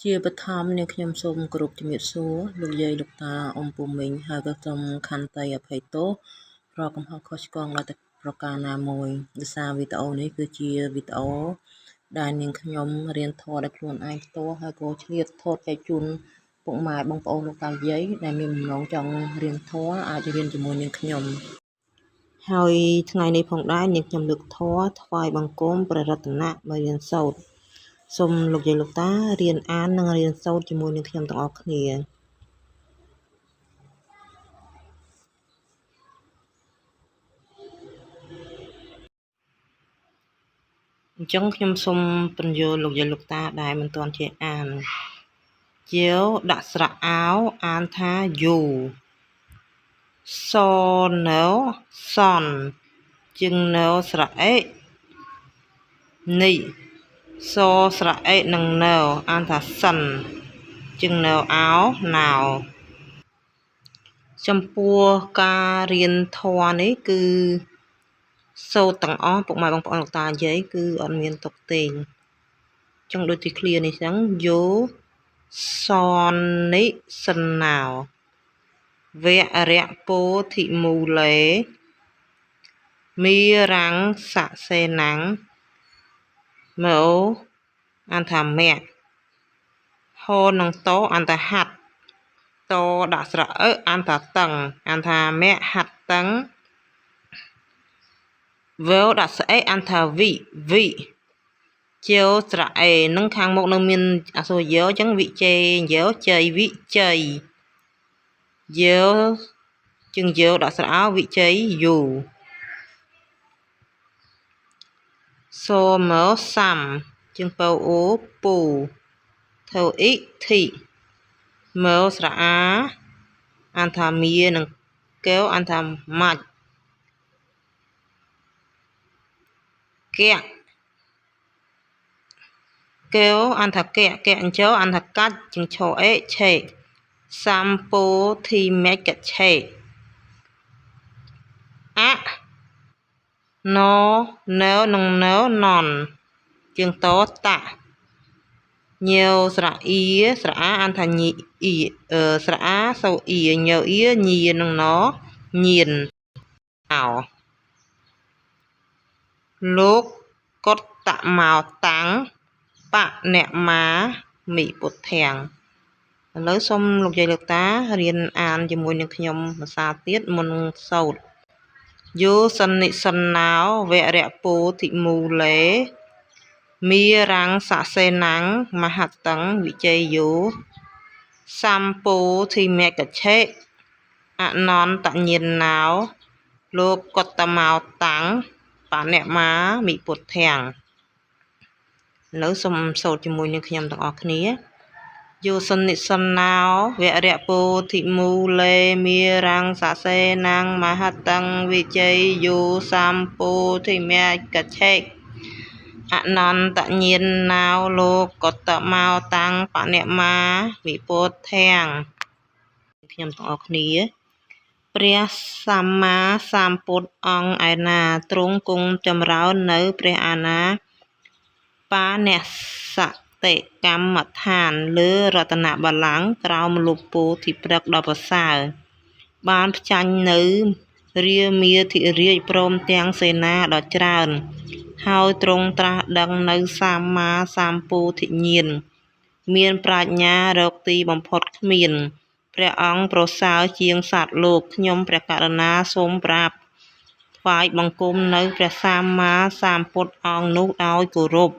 ជាបឋមនាងខ្ញុំសូមគោរពជំរាបសួរលោកយាយលោកតាអ៊ំពូមីងហើយក៏សូមខន្តីអភ័យទោសរាល់កំហុសខុសឆ្គងដោយតែប្រការណាមួយដោយសារវីដេអូនេះគឺជាវីដេអូដែលនាងខ្ញុំរៀនធម៌ដោយខ្លួនឯងផ្ទាល់ហើយក៏ឆ្លៀតថតចែកជូនពុកម៉ែបងប្អូនលោកតាយាយដែលមានបំណងចង់រៀនធម៌អាចរៀនជាមួយនាងខ្ញុំហើយថ្ងៃនេះផងដែរនាងខ្ញុំលើកធម៌ថ្វាយបង្គំព្រះរតនៈមករៀនសូត្រសូមលោកយាយលោកតារៀនអាននិងរៀនសូត្រជាមួយនឹងខ្ញុំទាំងអស់គ្នាអញ្ចឹងខ្ញុំសូមពន្យល់លោកយាយលោកតាដែលមិនទាន់ចេះអានជាវដាក់ស្រៈអោអានថាយូសណសនជាងណស្រៈអេនេះសស្រៈអេនិងណអានថាសិនជាងណអោណៅចំពោះការរៀនធម៌នេះគឺសូត្រទាំងអស់ពុកម៉ែបងប្អូនលោកតាយាយគឺអត់មានតុកទេចង់ដូចទីឃ្លានេះចឹងយោសនិសណោវរៈពោធិមូលេមីរាំងសសេណាំងមោអានថាមៈហនឹងតអានថាហាត់តដាក់ស្រៈអឺអានថាតឹងអានថាមៈហាត់តឹងវដាក់ស្អេអានថាវិវិជាវស្រៈអេនឹងខាងមុខនៅមានអក្សរយោអញ្ចឹងវិជេយោជ័យវិជ័យយោជាងយោដាក់ស្រៈអោវិជ័យយូសមសាំជាងពៅអូពូថៅអ៊ីធីមើស្រៈអាអានថាមានិងកែវអានថាម៉ាច់កែកែវអានថាកែកែអញ្ចោអានថាកាច់ជាងឆអេឆេសម្ពោធិមេកឆេអណណនិងណននជាងតតញើស្រៈអ៊ីស្រៈអាអានថាញីអ៊ីស្រៈអាសូអ៊ីញើអ៊ីញីនិងណញៀនអោលោកកតតមោតាំងបអ្នកមាមិពុទ្ធាំងឥឡូវសូមលោកយាយលោកតារៀនអានជាមួយនឹងខ្ញុំភាសាទៀតមុនសូត្រយោសនិសណោវរៈពោធិមូលេមីរាំងសសេណាំងមហតੰវិជ័យយោសម្ពោធិមេកឆេអនន្តញាណោលោកកតមោតាំងបអ្នកមាមិពុទ្ធាំងឥឡូវសូមសូត្រជាមួយនឹងខ្ញុំទាំងអស់គ្នាយោសនិសណោវរៈពោធិមូលេមីរាំងសសេណាំងមហតੰវិជ័យយោសម្ពោធិមេកឆេអនន្តញាណោលោកតមោតាំងបអ្នកមាវិពុទ្ធាំងខ្ញុំទាំងអស់គ្នាព្រះសម្មាសម្ពុទ្ធអង្គឯណាទ្រង់គង់ចម្រើននៅព្រះអាណាបានសតិកម្មដ្ឋានលើរតនបល្ល័ង្កក្រោមលុបពោធិព្រឹក្សដ៏ប្រសើរបានផ្ចាញ់នៅរាមាធិរាជព្រមទាំងសេនាដ៏ច្រើនហើយទ្រង់ត្រាស់ដឹងនៅសម្មាសម្ពោធិញ្ញាណមានប្រាជ្ញារកទីបំផុតគ្មានព្រះអង្គប្រសើរជាងសត្វលោកខ្ញុំព្រះករុណាសូមប្រាប់ថ្វាយបង្គំនៅព្រះសម្មាសម្ពុទ្ធអង្គនោះដោយគោរព